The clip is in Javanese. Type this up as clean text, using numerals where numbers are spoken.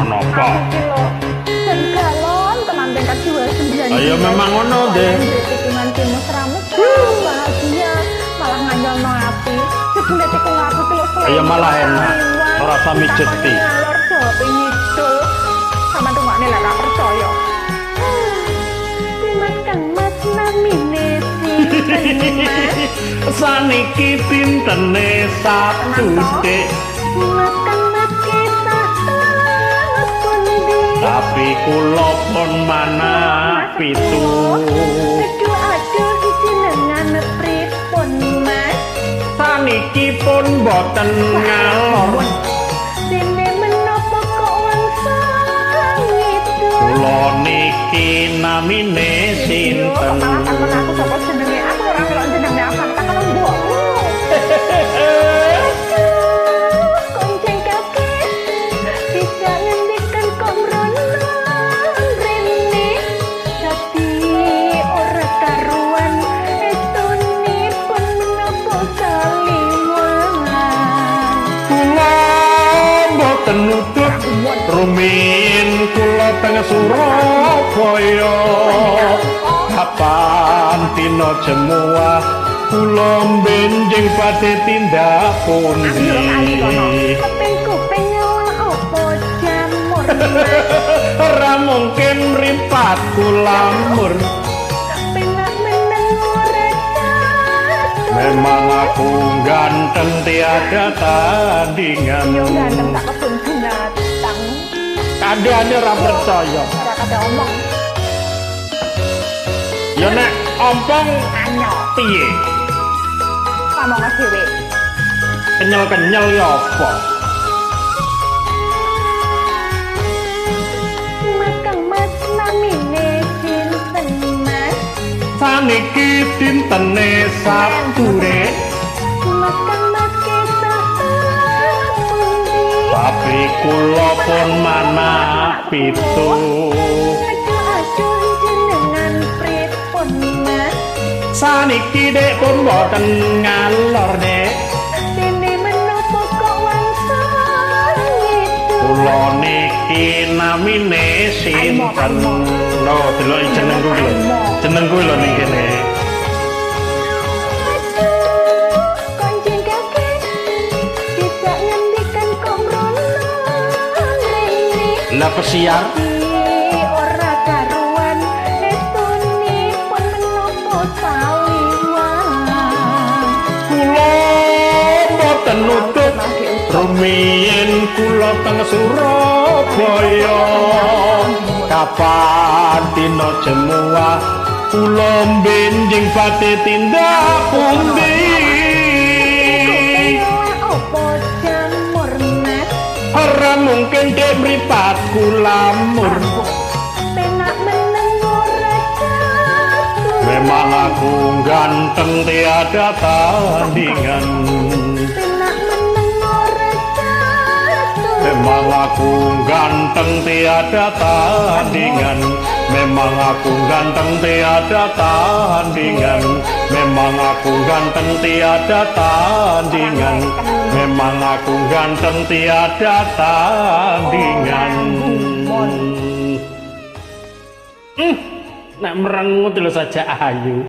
Ana apa? Aku ki lho jan galon tenan tingkat jiwa 9. Ayo memang ngono, Dek. Tikungan ki mesra-mesra bahagia malah nganyelno ati. Jebule tikung aku ki lho. Ayo malah enak. Ora usah mijeti. Ngalor jawabe ngidul. Sampeyan rungokne lek ora percaya. Mas Kang Mas namine sinten Mas? Saniki dintene Sabtu, Dik. Mas Kang Mas kisah teng pundi? Tapi kula pun mana pitu. Aduh aduh jenengan pripun Mas? Saniki pun boten ngalor. Dene menapa kok wangsul ngidul? Kula niki namine sinten? Malah takon aku sapa jenenge, aku ora melok jenenge abang, takon mbokmu. Aduh, kok jengkelke. Tidak ngendikan kok mrono rene. Dadi ora karuan estunipun menapa saliwan. Kula mboten nutut rumiyin kula teng Surabaya. Kapan dina jemuah kula benjing badhe tindak pundi? Kuping-kuping apa jamur Mas? Ora mungkin mripatku lamur. Penak meneng ora catur. Memang aku ganteng tiada tandingan. Yo ganteng tak kebun binatang. Kandhane ora percaya. Ora kate omong. Ya nek ompong Anyok. Piye? Ngomong dhewe. Kenyel-kenyel ya apa? Mas Kang Mas namine sinten Mas? Saniki dintene Sabtu, Rek. Mas Kang Mas kisah teng pundi? Tapi kula pun mana pitu. Aduh aduh jenengan pripun Mas? Saniki dek pun boten ngalor, Dek. Dene menapa kok wangsul ngidul? Kula niki namine sinten? Lho, deloki jenengku ki lho. Jenengku lho ning kene. Aduh, kok jengkelke. Tidak ngendikan kok mrono rene. Lah pesiar Ora karuan estunipun menapa saliwan. Kula mboten nutut rumiyin kula teng Surabaya. Kapan dina jemuah kula benjing badhe tindak pundi? Kuping apa jamur Mas? Ora mungkin dek mripatku lamur. Penak meneng ora catur. Memang aku ganteng tiada tandingan. Penak meneng ora catur. Memang aku ganteng tiada tandingan. Memang aku ganteng tiada tandingan. Memang aku ganteng tiada tandingan. Memang aku ganteng tiada tandingan. Nek merengut lho saja ayu.